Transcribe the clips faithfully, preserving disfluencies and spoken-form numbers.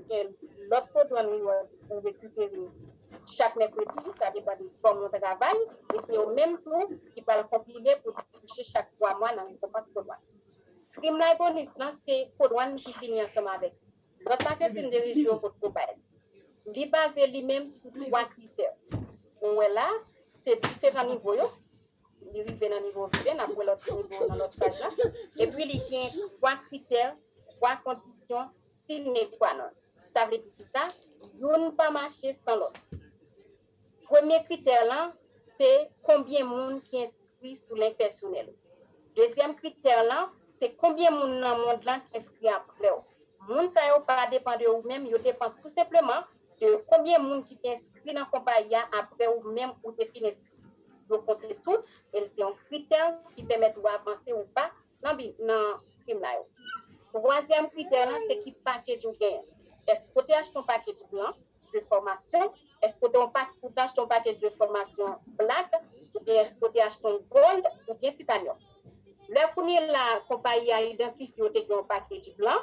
gen lòt Codouane Rewards ou rekipere chak mèkredi, sa depann de fòm yon travay, e se yo menm tou ki pral konpile pou touche chak twa mwa nan rekonpans Codouane. Streamline bonus lan, se Codouane ki vini ansanm avèk lòt maketin de rezo yo potko bay. Li baze li menm sou twa kritè. Ou wè la, se diferan nivo yo. Li rive nan nivo V, n ap wè lòt nivo nan lòt paj la. Epi li gen twa kritè, twa kondisyon sine qua non. Sa vle di ki sa? Youn pa mache san lòt. Premye kritè lan, se konbyen moun ki enskri sou link pèsonèl ou. Dezyèm kritè lan, se konbyen moun nan mond lan ki enskri apre w. Moun sa yo pa depann de ou menm, yo depann tou senpleman de konbyen moun ki te enskri nan konpayi a apre ou menm ou te fin enskri. Yo konte tout, e se yon kritè ki pèmèt ou avanse ou pa nan bi- nan stream la yo. Twazyèm kritè lan, se ki package ou genyen. Èske w te achte yon package blan de fòmasyon? Èske w te yon pak- ou te achte yon package de fòmasyon black? Oubyen èske w te achte yon gold oubyen titanyòm? Lè kounye la konpayi a idantifye w te gen yon package blan,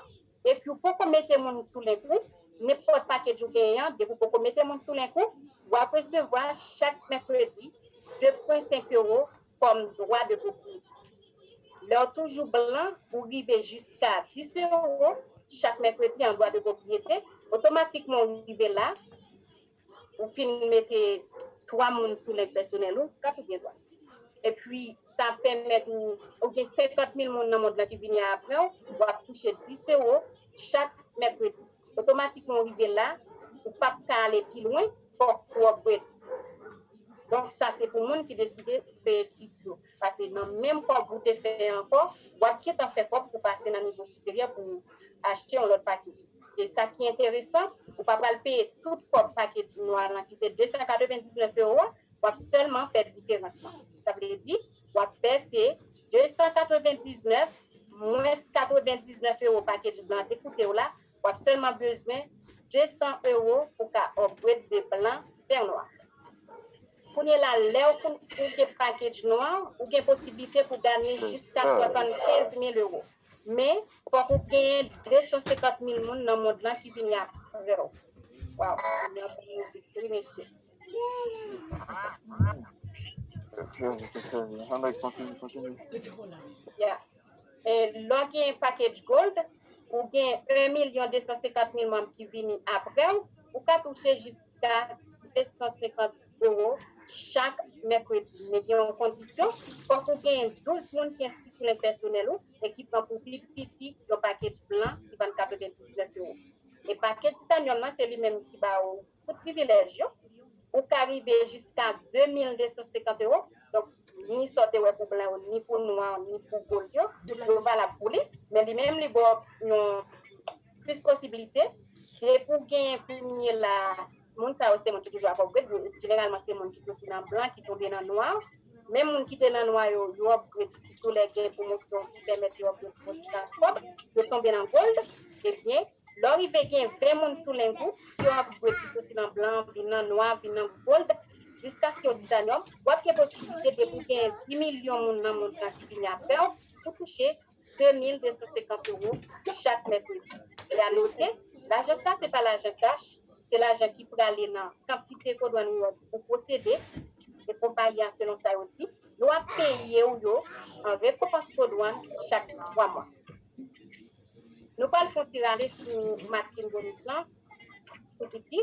epi w poko mete moun sou link ou, nenpòt package ou genyen an, depi w poko mete moun sou link ou, w ap resevwa chak mèkredi de pwen senk ewo kòm dwa de pwopriyete. Lè w toujou blan, ou rive jiska dis ewo chak mèkredi an dwa de pwopriyete, otomatikman ou rive la, ou fin mete twa moun sou link pèsonèl ou, kat ou gen dwa. Epi, sa pèmèt ou, ou gen senkant mil moun nan mond lan ki vini apre w, w ap touche dis ewo chak mèkredi. Otomatikman, ou rive la, ou p ap ka ale pi lwen, fòk ou upgrade. Donk, sa se pou moun ki deside peye kit yo. Paske nan menm kòb ou te fè ankò, w ap gentan fè kòb pou pase nan nivo siperyè pou achte yon lòt package. E sa ki enteresan, ou pa pral peye tout kòb package nwa lan ki se de san katrevendiznèf ewo a, w ap sèlman fè diferans lan. Sa vle di, w ap vèse de san katrevendiznèf mwens katrevendiznèf ewo package blan te koute w la, w ap sèlman bezwen de san ewo pou ka upgrade de blan vè nwa. Kounye la, lè w kou- ou gen package nwa, ou gen posiblite pou ganye jiska swasannkenz mil ewo. Men, fòk ou genyen de san senkant mil moun nan mond lan ki vini apre w. Waw, kounye a pou mizik, wi, mesye. Sèvi, sèvi. Ann, kontinye, kontinye. Yeah. E, lè w gen package gold, ou gen en milyon de san senkant mil manm ki vini apre w, ou ka touche jiska de san senkant ewo chak mèkredi. Men gen yon kondisyon, fòk ou gen douz moun ki enskri sou link pèsonèl ou e ki pran pou pi piti yon package blan ki vann katrevendiznèf ewo. E package titanyòm nan, se li menm ki ba w tout privilèj yo. Ou ka rive jiska de mil de san senkant ewo. Donk, ni sa w te wè pou blan yo, ni pou nwa, ni pou gold yo, tout yo valab pou li. Men li menm, li ba w yon plis posiblite. Depi w genyen kounye la, moun sa yo se moun ki toujou ap upgrade. Jeneralman, se moun ki soti nan blan, ki tonbe nan nwa. Menm moun ki te nan nwa yo, yo upgrade, sitou lè gen pwomosyon ki pèmèt yo upgrade pou ti kas kòb, yo tonbe nan gold. Ebyen, lè w rive gen ven moun sou link ou, ki yo upgrade ki soti nan blan, vin nan nwa, vin nan gold, jiskaske yo titanyòm, w ap gen posiblite depi w gen dis milyon moun nan mond lan ki vini apre w, pou touche de mil de san senkant ewo chak mèkredi. E a note, lajan sa se pa lajan kach, se lajan ki prale nan kantite Codouane Rewards ou posede, e konpayi a, selon sa yo di, yo ap peye w yo an rekonpans Codouane chak twa mwa. Nou pral fè yon ti rale sou matching bonus lan pou piti.